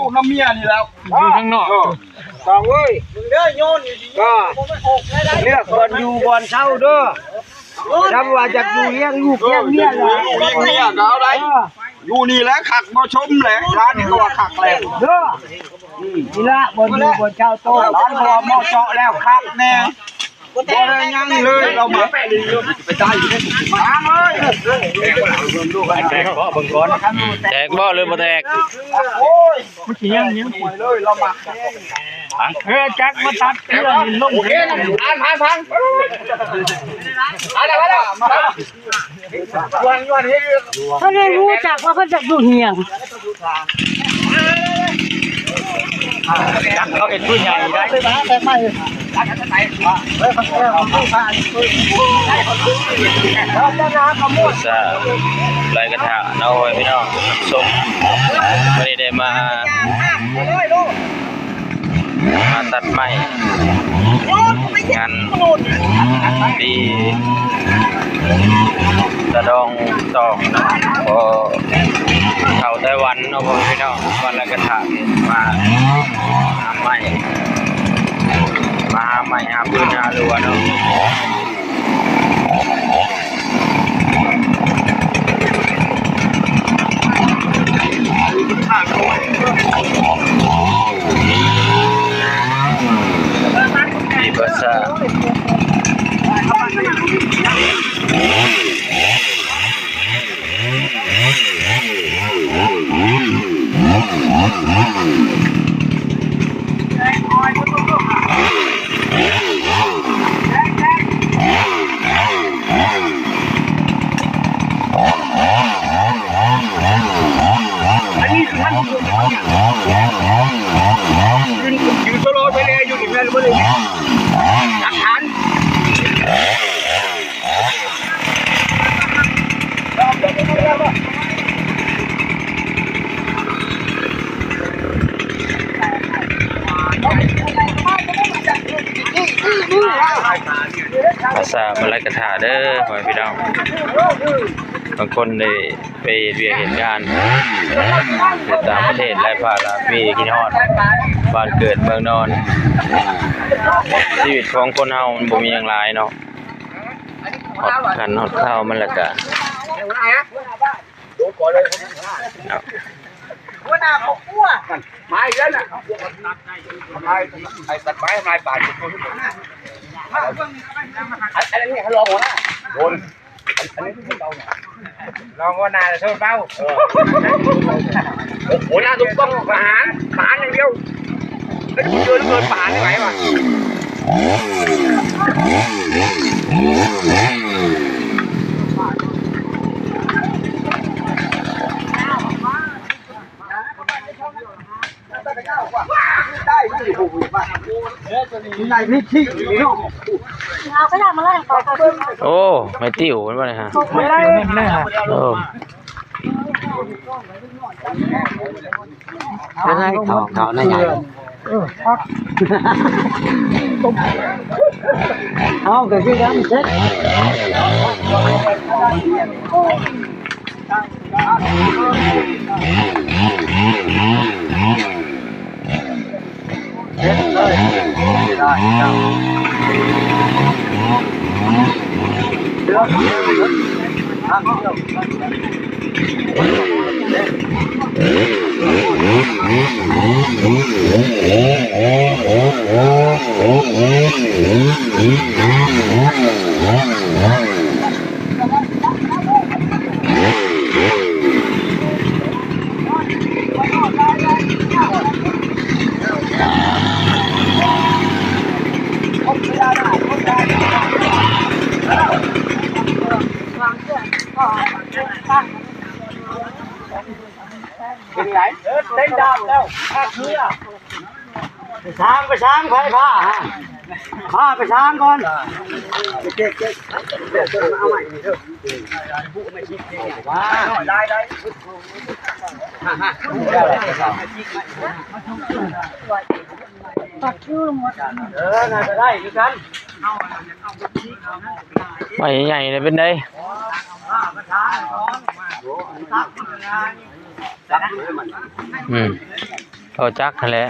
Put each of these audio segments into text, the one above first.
ລູກນຳເມຍນີ້ແຫຼະ ຢູ່ທາງນອກ ເອີ ຕາເວີຍ ມຶງເດີໂຍນນີ້ ກໍເລືອກບ່ອນຢູ່ບ່ອນເຊົາເດີ ຈຳວ່າຢາກຢູ່ລ້ຽງລູກລ້ຽງເມຍ ເອີ ລູກລ້ຽງເມຍກໍເອົາໄດ້ ເອີ ຢູ່ນີ້ແຫຼະຄັກ ບໍ່ຊົມແຫຼະ ຮ້ານນີ້ກໍວ່າຄັກແຫຼະ ເດີ ອືມ ນີ້ລະບ່ອນຢູ່ບ່ອນເຊົາໂຕ ຮ້ານບໍ່ເໝາະເຈາະແລ້ວຄັກແນ່ ບໍ່ໄດ້ຫຍັງເລີຍ ລາວມາໄປໄດ້ຢູ່ ມາເລີຍ ແຕກບໍ່ ເບິ່ງກ່ອນ ແຕກບໍ່ ຫຼືບໍ່ແຕກ ໂອ້ຍ ມັນຊິຍັງຢູ່ ເລີຍ ລາວມາ ເອີ ຈັກມາຕັດເຄື່ອງລົງ ໂອເຄ ຜ່ານ ຜ່ານ ຜ່ານ ມາແລ້ວ ມາແລ້ວ ເພິ່ນໄດ້ຮູ້ຈັກວ່າເພິ່ນຈະຢູ່ຫຍັງ ຈັກເຂົາເຮັດຜູ້ໃຫຍ່ໄດ້ ສາວໄລ່ກະທະເນາະ ໂອ້ຍ ພີ່ນ້ອງ ຊົມ ມື້ນີ້ໄດ້ມາ ມາຕັດໄມ້ ງານທີ່ຕະດອງຕອງເນາະ ເຂົາໄຕ້ຫວັນເນາະ ພໍ່ແມ່ພີ່ນ້ອງ ວັນລະກະທະ ມາຫາໄມ້ ມາຫາໄມ້ ຫາຟືນ ຫາລົວເນາະ. ມີພາສາ ອັນນີ້ມັນ ຢືນ ຢືນໂຊໂລໄປແລ້ວ ຢູ່ນີ້ແມ່ນບໍ່ໄດ້ ຫຼັກຖານ ພາສາມະລາຍກະຖາເດີ ພໍ່ແມ່ພີ່ນ້ອງ ບາງຄົນໄດ້ໄປເຮັດວຽກເຮັດງານຢູ່ຕ່າງປະເທດ ຫຼາຍພາລະມີ ຄິດຮອດບ້ານເກີດເມືອງນອນ ຊີວິດຂອງຄົນເຮົາມັນບໍ່ມີຫຍັງຫຼາຍເນາະ ຮອດຂັ້ນຮອດຄາວມັນແລ້ວກະ ເນາະ ຫົວໜ້າຄອບຄົວ ມາອີກແລ້ວນະ ມາ ໄອ້ຕັດໄມ້ ມາປາດ ອັນ ອັນນີ້ຮອງຫົວໜ້າ ໂດນ ອັນ ອັນນີ້ຄືເກົ່າ ຮອງຫົວໜ້າໂຊນເບົາ ເອີ ຫົວໜ້າທຸກຕ້ອງປະຫານ ປະຫານຢ່າງດຽວ ເປັນຄົນເດີນເກີນປະຫານໄດ້ໄຫວວະ? ໂອ້ ໄມ້ຕິ້ວເພິ່ນວ່ານີ້ຮະ ໂອ້ ເປັນໄງ ເຖົ້າ ເຖົ້ານາຍໃຫຍ່ ເອີ ເອົາ ກໍຄືກັນເຊັດ ເປັນໄງ? ເອີ ເຕັມດາບແລ້ວ ຂ້າເຄືອ ໄປຊາງ ໄປຊາງ ໃຜພາ ພາໄປຊາງກ່ອນ ເກັບ ເກັບ ເອົາໃໝ່ນີ້ເດີ ໄດ້ ໄດ້ ເອີ ໜ້າຈະໄດ້ຄືກັນ ໄມ້ໃຫຍ່ໆ ເປັນໃດ? ອືມ. ເບົາຈັກຫັ້ນແຫຼະ.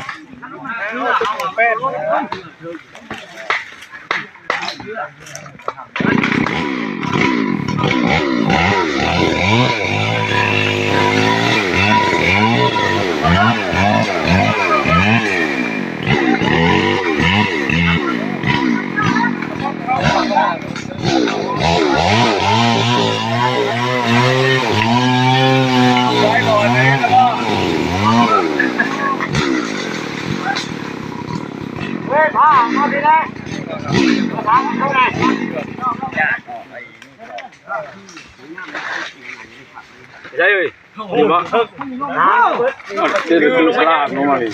ໄດ້ເອີຍ. ນີ້ບໍ່? ເຈົ້າຄືສະຫຼາດລົງມານີ້.